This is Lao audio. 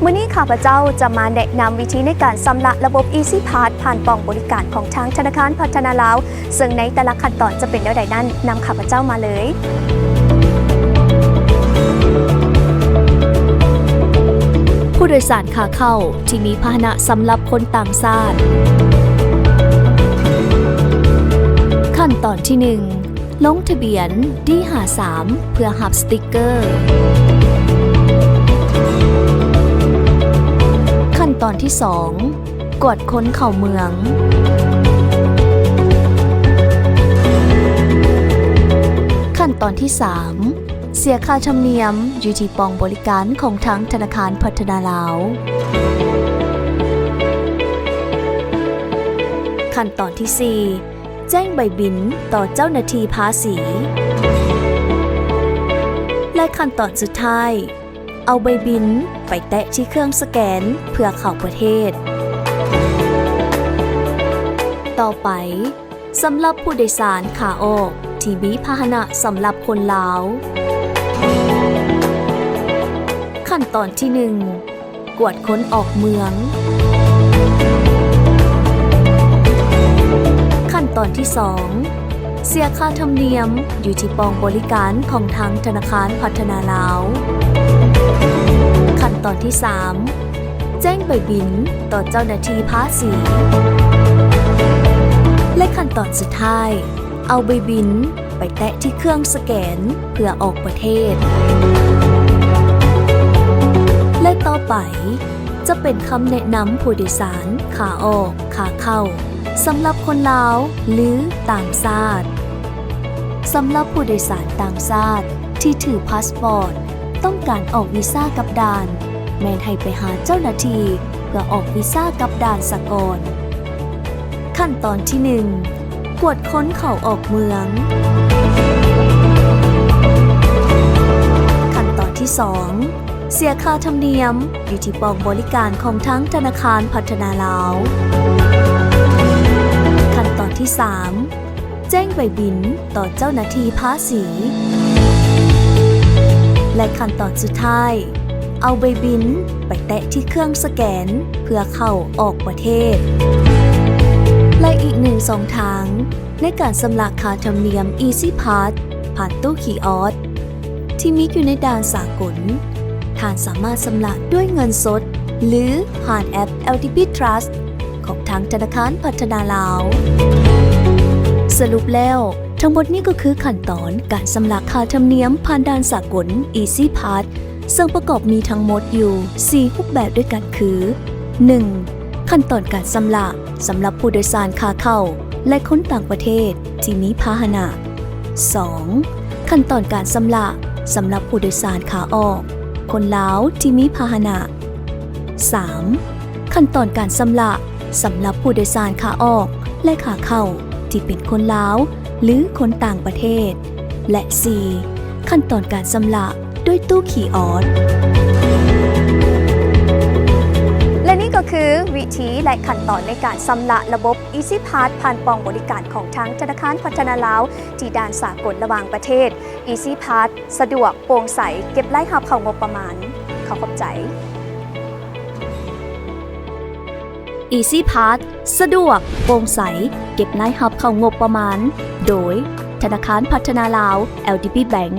ມື້ນີ້ຂ້າພະເຈົ້າຈະມາແນະນຳວິທີໃນການຊຳລະລະບົບ Easy Pass ຜ່ານປ່ອງບໍລິການຂອງທາງທະນາຄານພັດທະນາລາວ, ເຊິ່ງໃນແຕ່ລະຂັ້ນຕອນຈະເປັນແນວໃດນັ້ນ, ນຳຂ້າພະເຈົ້າມາເລີຍ. ຜູ້ໂດຍສານຂາເຂົ້າທີ່ມີພາຫະນະສຳລັບຄົນຕ່າງຊາດ. ຂັ້ນຕອນທີໜຶ່ງ ລົງທະບຽນ D ຫ້າສາມ ເພື່ອຮັບສະຕິກເກີ. ຂັ້ນຕອນທີສອງ ກວດຄົນເຂົ້າເມືອງ. ຂັ້ນຕອນທີສາມ ເສຍຄ່າທຳນຽມຢູ່ທີ່ປ່ອງບໍລິການຂອງທາງທະນາຄານພັດທະນາລາວ. ຂັ້ນຕອນທີສີ່ ແຈ້ງໃບບິນຕໍ່ເຈົ້າໜ້າທີ່ພາສີ ແລະ ຂັ້ນຕອນສຸດທ້າຍ ເອົາໃບບິນໄປແຕະທີ່ເຄື່ອງສະແກນເພື່ອເຂົ້າປະເທດ. ຕໍ່ໄປ, ສຳລັບຜູ້ໂດຍສານຂາອອກທີ່ມີພາຫະນະສຳລັບຄົນລາວ. ຂັ້ນຕອນທີໜຶ່ງ ກວດຄົນອອກເມືອງ. ຂັ້ນຕອນທີສອງ ເສຍຄ່າທຳນຽມຢູ່ທີ່ປ່ອງບໍລິການຂອງທາງທະນາຄານພັດທະນາລາວ. ຂັ້ນຕອນທີສາມ ແຈ້ງໃບບິນຕໍ່ເຈົ້າໜ້າທີ່ພາສີ ແລະ ຂັ້ນຕອນສຸດທ້າຍ ເອົາໃບບິນໄປແຕະທີ່ເຄື່ອງສະແກນເພື່ອອອກປະເທດ ແລະ ຕໍ່ໄປຈະເປັນຄຳແນະນຳຜູ້ໂດຍສານຂາອອກ, ຂາເຂົ້າ ສຳລັບຄົນລາວ ຫຼື ຕ່າງຊາດ. ສຳລັບຜູ້ໂດຍສານຕ່າງຊາດທີ່ຖືພາສປອດ ຕ້ອງການອອກວີຊາກັບດ່ານ ແມ່ນໃຫ້ໄປຫາເຈົ້າໜ້າທີ່ເພື່ອອອກວີຊາກັບດ່ານສາກົນ. ຂັ້ນຕອນທີໜຶ່ງ ກວດຄົນເຂົ້າອອກເມືອງ. ຂັ້ນຕອນທີສອງ ເສຍຄ່າທຳນຽມຢູ່ທີ່ປ່ອງບໍລິການຂອງທາງທະນາຄານພັດທະນາລາວ. ຂັ້ນຕອນທີສາມ ແຈ້ງໃບບິນຕໍ່ເຈົ້າໜ້າທີ່ພາສີ ແລະ ຂັ້ນຕອນສຸດທ້າຍ ເອົາໃບບິນໄປແຕະທີ່ເຄື່ອງສະແກນເພື່ອເຂົ້າອອກປະເທດ ແລະ ອີກໜຶ່ງຊ່ອງທາງໃນການຊຳລະຄ່າທຳນຽມ Easy Pass ຜ່ານຕູ້ຄີອອສ ທີ່ມີຢູ່ໃນດ່ານສາກົນ, ທ່ານສາມາດຊຳລະດ້ວຍເງິນສົດ ຫຼື ຜ່ານແອັບ ແອລ ດີ ບີ Trust ຂອງທາງທະນາຄານພັດທະນາລາວ. ສະຫຼຸບແລ້ວ, ທັງໝົດນີ້ກໍຄືຂັ້ນຕອນການຊຳລະຄ່າທຳນຽມຜ່ານດ່ານສາກົນ Easy Pass ເຊິ່ງປະກອບມີທັງໝົດຢູ່ສີ່ຮູບແບບດ້ວຍກັນຄື ໜຶ່ງ ຂັ້ນຕອນການຊຳລະ ສຳລັບຜູ້ໂດຍສານຂາເຂົ້າ ແລະ ຄົນຕ່າງປະເທດທີ່ມີພາຫະນະ. ສອງ ຂັ້ນຕອນການຊຳລະ ສຳລັບຜູ້ໂດຍສານຂາອອກ, ຄົນລາວທີ່ມີພາຫະນະ. ສາມ ຂັ້ນຕອນການຊຳລະ ສຳລັບຜູ້ໂດຍສານຂາອອກ ແລະ ຂາເຂົ້າ ທີ່ເປັນຄົນລາວ ຫຼື ຄົນຕ່າງປະເທດ. ແລະ ສີ່ ຂັ້ນຕອນການຊຳລະດ້ວຍຕູ້ຄີອອສ. ແລະ ນີ້ກໍຄືວິທີ ແລະ ຂັ້ນຕອນໃນການຊຳລະລະບົບ Easy Pass ຜ່ານປ່ອງບໍລິການຂອງທາງທະນາຄານພັດທະນາລາວ ທີ່ດ່ານສາກົນລະຫວ່າງປະເທດ. Easy Pass ສະດວກ, ໂປ່ງໃສ, ເກັບລາຍຮັບເຂົ້າງົບປະມານ. ຂໍຂອບໃຈ. Easy Pass ສະດວກ, ໂປ່ງໃສ, ເກັບລາຍຮັບເຂົ້າງົບປະມານ ໂດຍ ທະນາຄານພັດທະນາລາວ ແອລ ດີ ບີ Bank.